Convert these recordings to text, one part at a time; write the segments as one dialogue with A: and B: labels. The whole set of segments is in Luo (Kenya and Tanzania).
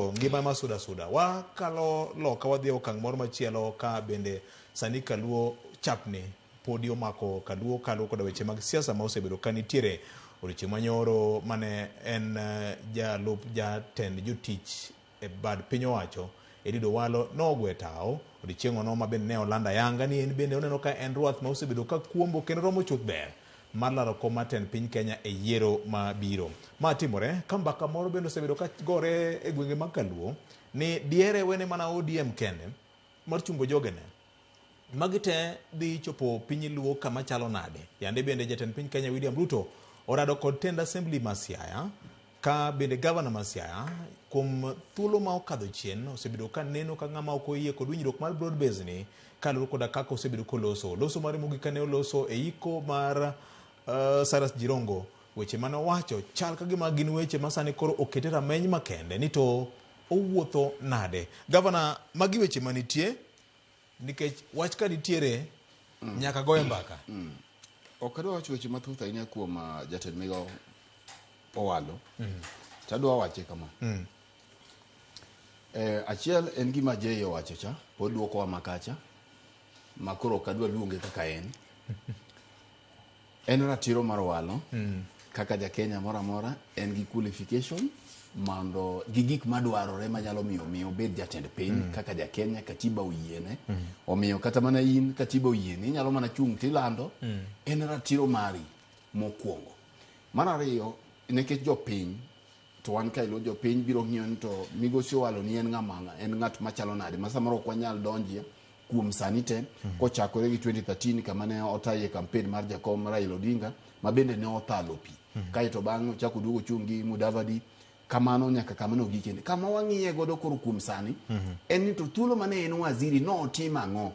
A: to ngima ma suda suda. Wakalo loka wadhi e okang' moro machielo ka bende sani Kaluo chapni podi omako Kaluo kaluo koda weche mag siasa ma osebedo ka nitiere. Odiochieng' manyoro mane en jalup jatend jotich e bad piny owacho Eliud Owalo nogwe tawo odiochieng'ono ma bende ne olando ayanga ni en bende oneno ka en rwath ma osebedo ka kuombo kendo romo chuth ber mar laro kom mar tend piny Kenya e yiero ma biro. Ma timore ka mbaka moro bende osebedo ka gore e gwenge mag Kaluo ni diere wene mana ODM kende mar chungo jogene. Magi te dhi chopo piny Luo kama chalo nade? Yande bende jatend piny Kenya William Ruto orado kod tend assembly ma Siaya ka bende gavana ma Siaya kuom thuolo ma okadho chien osebedo ka neno ka ng'ama ok oyie kod winjruok mar broad base ni kaluwore koda kaka osebedo koloso. Loso mare mogik kane oloso e iko mar Cyrus Jirongo, weche mane owacho chal ka gima gin weche ma sani koro okete rameny makende ni to owuotho nade. Gavana, magi weche manitie nikech wach ka nitiere nyaka goye mbaka.
B: Ok adwa wacho weche mathoth ahinya kuom jatend migao Owalo. To adwa wache kama. Achiel en gima Jay owacho cha, pod duokowa makacha, ma koro ok adwa luonge kaka en. En ratiro mar Owalo kaka ja Kenya moro amora en gi qualification mondo gi gik madwarore manyalo miyo miyo obed jatend piny kaka ja Kenya katiba oyiene. Omiyo kata mana in katiba oyieni inyalo mana chung' tilando en ratiro mari mokwongo. Mar ariyo nikech jopiny to wan ka ilo jopiny biro ng'iyo ni to migosi Owalo ni en ng'ama en ng'at machalo nade ma samoro ok wanyal donjie kuom sani te kochakore gi 2013 kama ne otaye campaign mar jakom Raila Odinga ma bende ne othalo pi kaeto bang'e ochako oduogo ochung' gi Mudavadi kamano nyaka kama nogike. Kama wang'iye godo koro kuom sani en ni to thuolo mane en waziri notimo ang'o?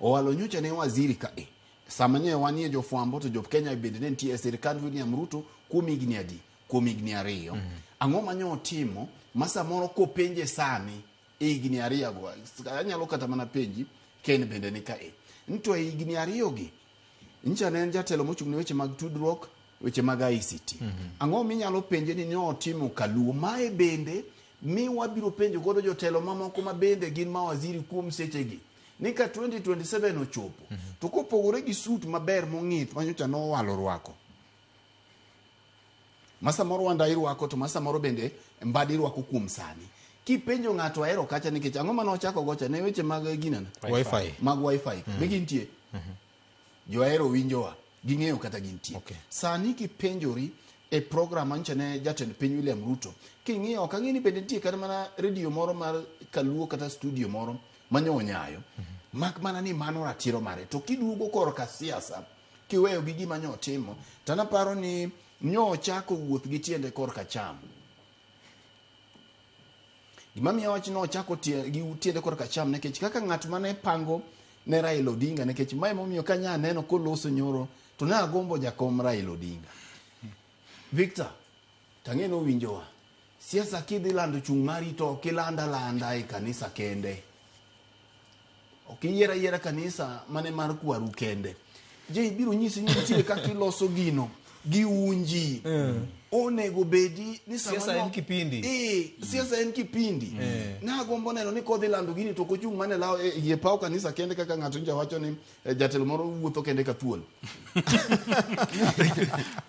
B: Owalo nyocha ne waziri ka e sama nye wanie jofwambo to jo Kenya bende ne nitie e sirkand William Ruto kuom higni adi? Kuom higni ariyo. Ang'o ma nyo otimo ma samoro kopenje sani e higni ariyo go anyalo kata mana penji Ken bende ni ka e ni to e higni ariyo gi nyicha ne en jatelo mochung' ne weche mag tudruok weche mag ICT. Ang'o minyalo penje ni ne otimo kaluo? Mae bende mi wabiro penjo godo jotelo mamoko ma bende gin mawaziri kuom sechegi ni ka 2027 ochopo to kopogore gi suit maber mong'ith manyocha nowalo rwako ma samoro Wanda irwako to ma samoro bende Mbadi irwako kuom sani kipenjo ng'ato ahero kacha nikech ang'o mane ochako gocha ne weche mag ginene
A: Wi-Fi.
B: Mag wifi be gintie joahero winjowa ging'eyo kata gintie. Sani kipenjori e program manyicha ne jatend piny William Ruto king'iyo ok ang'e ni bende nitie kata mana redio moro mar kaluo kata studio moro manyo onyayo mak mana ni mano ratiro mare to kiduogo korka siasa kiweyo gi gima nyo otimo to an aparo ni nyo ochako wuoth gi tiende korka cham. Gima miyo awach ni ochako gi tiende korka cham nikech kaka ng'at mane pango ne Raila Odinga nikech mae momiyo kanya aneno koloso nyoro to ne agombo jakom Raila Odinga. Victor, tang'e ni owinjowa. Siasa kidhi lando chung' mari to ok iland alanda e kanisa kende. Ok iyier ayiera kanisa mane mar kwaru kende. Je, ibiro nyisi ni nitie kaka iloso gino gi unji. Onego bedi ni sama
A: Siasa en kipindi.
B: Eh, siasa en kipindi. Nagombo neno ni kodhi lando gini to ok ochung' mana e law e e paw kanisa kende kaka ng'ato nja wacho ni jatelo moro wuotho kende ka thuol.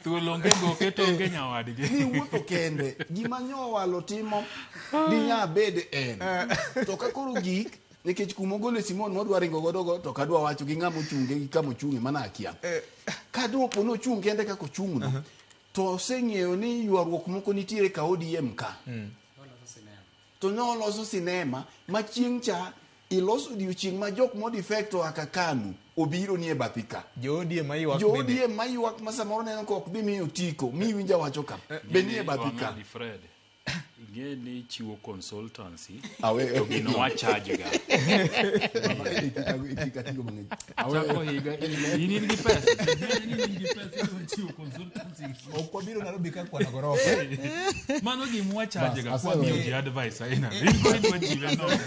C: Thuol onge goke to onge nyawadgi.
B: Ni wuotho kende. Gima nyowalo timo dinya bed en. To ka koro gik nikech kuma ogole Simon modwa ringo godo go to kadwa wacho gi ng'ama ochunge gi kama ochung'e mana akia. Ka dopo nochung' kende kaka ochung' no to oseng'eyo ni ywaruok moko nitiere ka ODM ka. To noloso sinema ma chieng' cha iloso odiochieng' ma jok modefect oa ka KANU obiro nie bathi ka.
A: Jo ODM maywak
B: Jo ODM maywak ma samoro neno ka ok dhi miyo otiko mi winja wacho ka be nie bathi ka.
C: Wang'adi Fred. Ing'e ni chiwo consultancy
B: Awe
C: to gino wacharge ga. Chako higa in in gi pesa. Ing'e ni in gi pesa idwa chiwo consultancy.
A: Ok wabiro Nairobi ka kwano gorofa.
C: Mano gima wacharge ga
B: Bas,
C: kwa miyo
B: aseweyo.
C: ji advice aina. In koro idwa chiwe nono.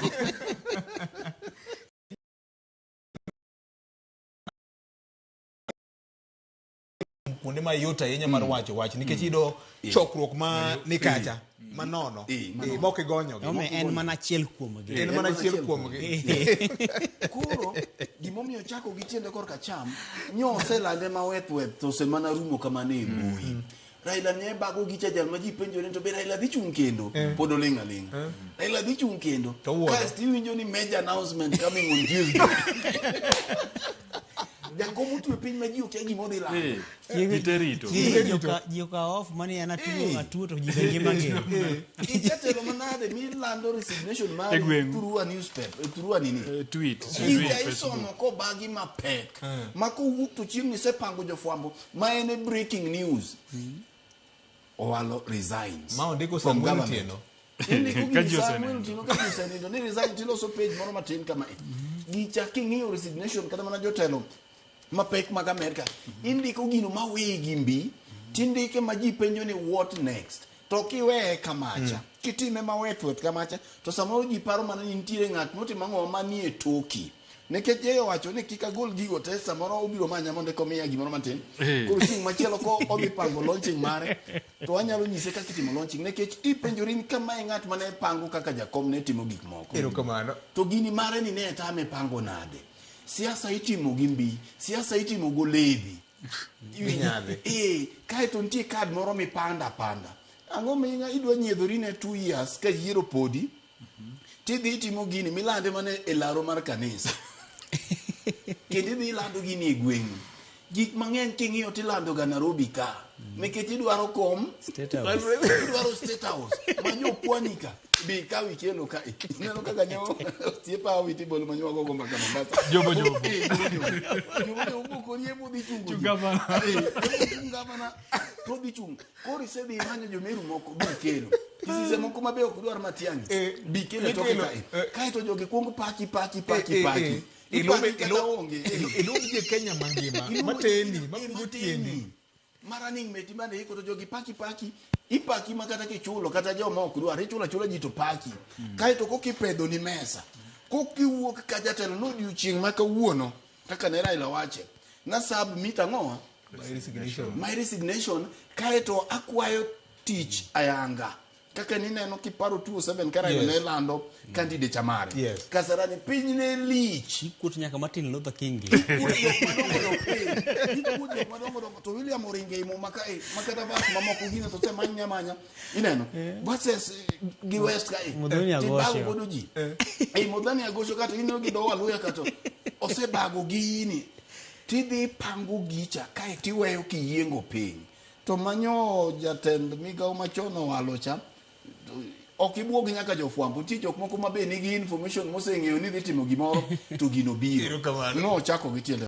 A: kuonde mayot ahinya mar wacho wach nikech iyudo chokruok ma ni kacha manono
B: Manono.
A: mok igonyogi.
D: Ome en mana achiel kuomgi.
A: En mana achiel kuomgi.
B: Koro gimomiyo chako gi tiende korka cham nyo oselande ma weth weth to osemana rumo kamano e mbui. Raila ne bago gicha jal ma ji penjore ni to be Raila dhi chung' kendo pod oling' aling'a. Raila dhi chung' kendo
A: To wuoro.
B: kaeto iwinjo ni major announcement coming on Tuesday. Jakom otwe piny ma ji okia gima odhi lando.
C: Ji te rito.
D: Ji okawo off mani en atuo atuo to ji be ngima gi.
B: Ijatelo manade milando resignation mari
C: E gweng'u.
B: through a newspaper, through a nini.
C: Tweet.
B: Gika
C: Facebook.
B: isomo kobagi mapek ma kowuok to chieng' nisepango jofwambo ma en e breaking news. Owalo resigns
A: Ma ondiko
B: from
A: saa ang'wen
B: government.
A: otieno.
B: Indiko
C: Ka
B: gini
C: ji
B: saa ang'wen
C: osenindo.
B: otieno ka ji osenindo ni resign tiloso page moro matin kama gicha king'iyo resignation kata mana jotelo mapek mag Amerika indiko gino ma wegi mbi tindike ma ji penjo ni what next to kiweye kamacha kitime maweth weth kamacha to samoro ji paro mana ni nitiere ng'at motimo ang'o manie toki nikech yeye owacho ni kik agol gigo te samoro obiro manya mondo eka omiya gimoro matin koro chieng' machielo ko odhi pango launching mare to anyalo nyise kaka itimo launching nikech ipenjori ni kamae ng'at mane pango kaka jakom ne timo gik moko
A: Erokamano.
B: to gini mare ni ne tame pango nade siasa itimo gi mbi siasa itimo go ledhi
A: Minyadhi.
B: Kaeto nitie kad moro mipanda panda ang'o minya idwa nyiedhori ne 2 years ka yiero podi tidhi itimo gini milande mana e laro mar kanisa kendo idhi ilando gini e gweng'u gik mang'eny king'iyo tilando ga Nairobi ka nikech idwaro kom
D: State House.
B: idwaro state house manyo pwani ka bi kaw ikelo ka ineno kaka nyo osiepa awiti bolo manyo wagogo mbaka Mombasa
C: Jobo jobo.
B: Jobo jobo jobo koriembo dhi chungo ji.
C: Chung gavana.
B: Ochung gavana to dhi chung koro isedhi imanyo jomeru moko bi kelo kisise moko mabe ok dwar Matiang'i bi kelo toke
A: Ikelo,
B: kae kaeto jogi kuong paki paki paki paki
A: Iluongo
B: Ipaki kata onge
A: iluongo ji e Kenya mangima
B: Iluongo
A: mateni
B: ji-
A: mapungo
B: mateni.
A: tiendi.
B: Ma running mate bende iko to jogi paki paki ipaki ma kata kichulo kata joma ok dwar ichulo achula ji to paki kaeto kokipedho ni mesa kokiwuok ka jatelo nodiochieng' ma kawuono kaka ne Raila wache na submit ang'owa
A: My resignation.
B: my resignation kaeto akwayo tich ayanga kaka nineno kiparo 207 ka Raila
A: Yes.
B: ne lando candidate mare
A: Yes.
B: Kasarani piny ne lich
D: Ikuot nyaka Martin Luther King gi.
B: Ikuot jok madongo dongo, ikuot jok madongo dongo to William oringe ei muma kae makata verse mamoko gine to osemany amanya ineno verses gi West kae
D: Muthoni
B: tibago
D: Agosho.
B: godo ji ei Muthoni Agosho kata ineno gi dho Waluya kata osebago gini tidhi pango gicha kae tiweyo kiyiengo piny to manyo jatend migawo machon owalo cha ok ibuog nyaka jofwambo nitie jok moko ma be nigi information moseng'eyo ni dhi timo gimoro to gino biro
A: Erokamano.
B: nochako gi tiende.